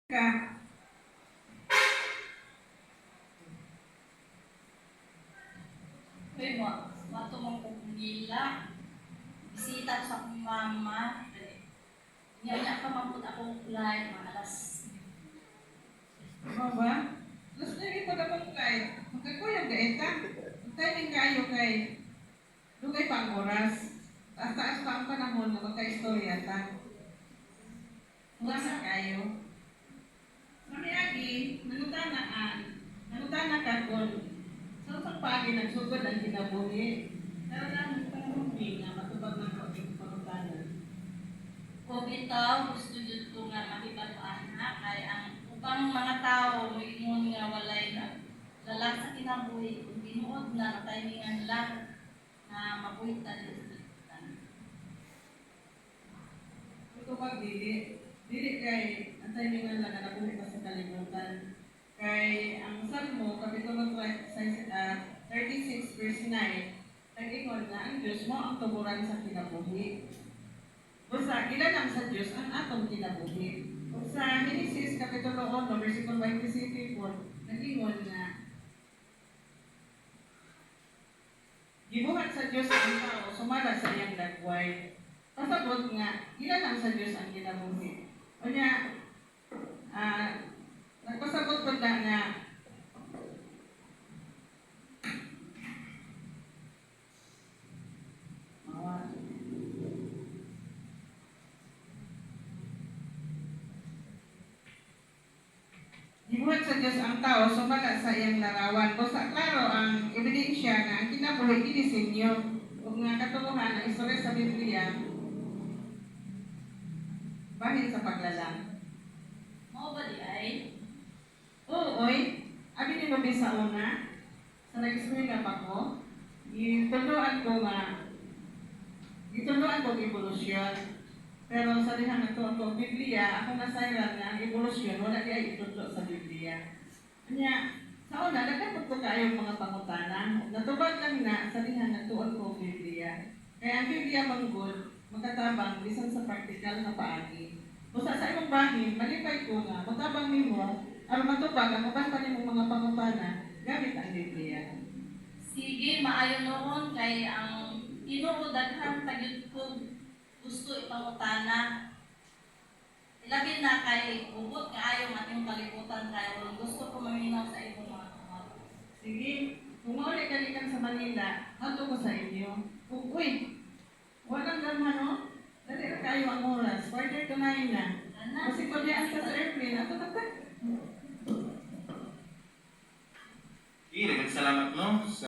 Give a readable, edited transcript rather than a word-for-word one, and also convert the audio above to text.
Ka. Uy, mo, mato mong kong. Bisita ko sa akong mama. Nya-nya pa man pud akong flight, mga alas. Mao ba? Alas 9 pa na flight. Magkakuyog ga ta. Ang timing kaayo kay dugay pa ang oras. Taas-taas pa ang panahon nga magka-istorya ta. Salamat kaayo. Sa miagi, nangutana ka kung sa unsang paagi nagsugod ang kinabuhi. Karon lang panahon ni nga matubag nako ang imong pangutana. O bitaw, gusto jud ko nga makibalo-an ha, kay ang ubang mga tao moingon nga walay na lalang sa kinabuhi kung tinuod na timingan lang na mabuhi ta diri sa kalibutan. Tubag dili. Dili kay ang timingan lang nga nabuhi ka sa kalibutan. Kay ang Salmo, Kapitulo 36, verse 9, nag-ingon nga ang Diyos mao ang tuburan sa kinabuhi. Busa, gilalang sa Diyos ang atong kinabuhi. Ug sa Genesis, Kapitulo 1, versikulo 27 po, nag-ingon nga, gibuhat sa Diyos ang tao sumala sa iyang dagway. Pasabot nga, gilalang sa Diyos ang kinabuhi. Unya, nagpasabot po na nga, Mawa. Gibuhat sa Diyos ang tao sumala sa iyang larawan. Busa klaro ang ebidensya nga ang kinabuhi gidisenyo ug nga katuohan ang istorya sa Biblia bahin sa paglalang. Mao ba di ay? Oo, oy. Abi nimo bi sa una, sa nag-eskwela pa ko, gitudloan ko ang ebolusyon. Pero sa dihang nagtuon ko ang Biblia, ako nasayran nga ang ebolusyon, wala di ay itudlo sa Biblia. Anya, sa una, daghan pud ko kaayong mga pangutana. Natubag lang na sa dihang nagtuon ko ang Biblia. Kaya ang Biblia manggol, makatabang bisan sa praktikal nga paagi. Busa sa imong bahin, malipay ko nga, motabang nimo, aron matubag ang uban pa nimong mga pangutana gamit ang Biblia. Sige, maayo noon kay ang Ginoo daghan pa gyud ko gusto ipangutana. Ilabi na kay hugot kaayo ang ating kalibutan karon. Gusto ko maminaw sa imong mga tubag. Sige, kung mauli ka gikan sa Manila, adto ko sa inyo. Ug uy, walang gamha no? Dali ra kaayo ang oras, 8:45 na. Ana. Kasi kung diyan ka sa airplane, ato ta ta. Okay, daghang salamat no sa